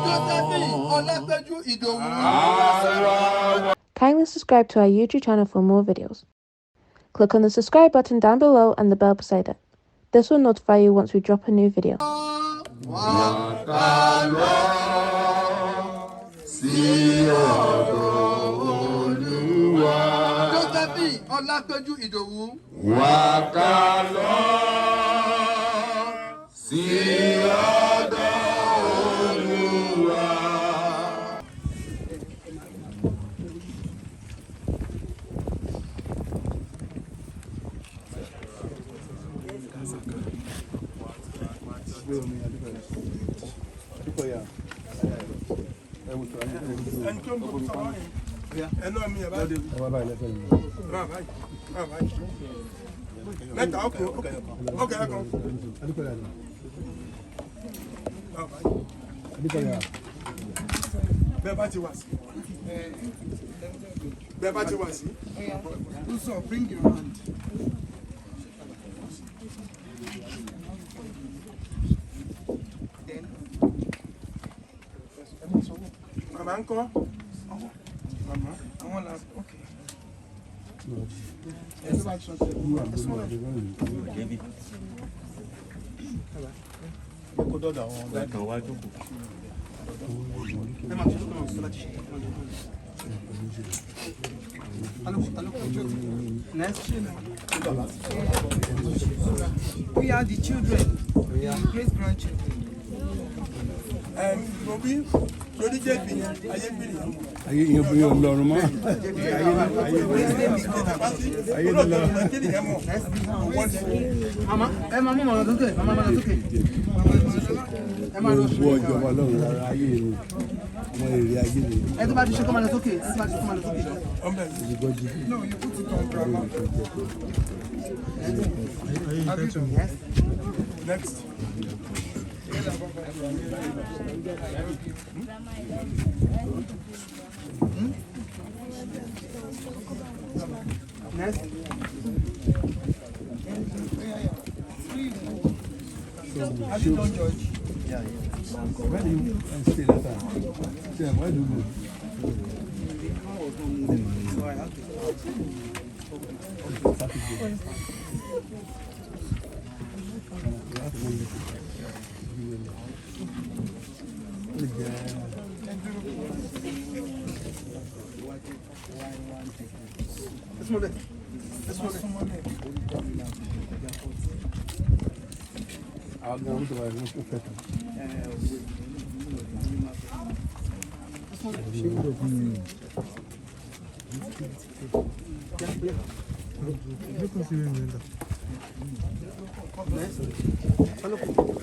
Josephine Ọlápẹ́jú Ìdòwú. Kindly subscribe to our YouTube channel for more videos. Click on the subscribe button down below and the bell beside it. This will notify you once we drop a new video. Wá ká lọ sí ọ̀dọ̀ Olúwa. Josephine Ọlápẹ́jú Ìdòwú. Wá ká lọ sí ọ̀dọ̀ Olúwa. Ẹni tó ń bọ̀ sọ̀rọ̀ yẹn ẹnu mi ẹ̀ báyìí máa báyìí máa báyìí mẹ́ta ọkọ̀ ọkọ̀ ẹ̀kan máa báyìí bẹ́ẹ̀ bá ti wà sí bẹ́ẹ̀ bá ti wà sí. Uzo, bring your hand. Then, Màmá ń kọ́ màmá àwọn là, okay. Ẹ tó bá ti sọ tẹ̀. Ẹ súnmọ́ bẹ́ẹ̀. Ẹ máa ṣe lókun náà sọ́lá ti ṣe. Alókun, alókun. Next. We are the children, the great grandchildren. Ẹ̀ mo bí torí jẹ́bi yẹn ayé gbìrì yẹn mọ̀. Ayé yẹn bí ọlọ́run mọ́. Ayé ló lọ. Mama, ẹ máa mú màmá sókè, màmá máa lọ sókè. Ẹ máa lọ Gbogbo ọjọ́ ọlọ́run rárá ayé mi wọ́n èrè ayé mi. Ẹ tó bá ti ṣe kó máa lọ sókè, ẹ tó bá ti ṣe kó máa lọ sókè. No, you put it on grandma. Yes. Next. Next. Have you done, George? Where do you stay that time? Say, where do you go? So I have to. Saturday. You have to go. Ó lè jẹ́ Ẹ súnmọ́ bẹ́ẹ̀. Ẹ súnmọ́ bẹ́ẹ̀. Àwọn gan-an tó wà ní ó fẹ́ tán. Ẹ súnmọ́ bẹ́ẹ̀. Next. Alókun.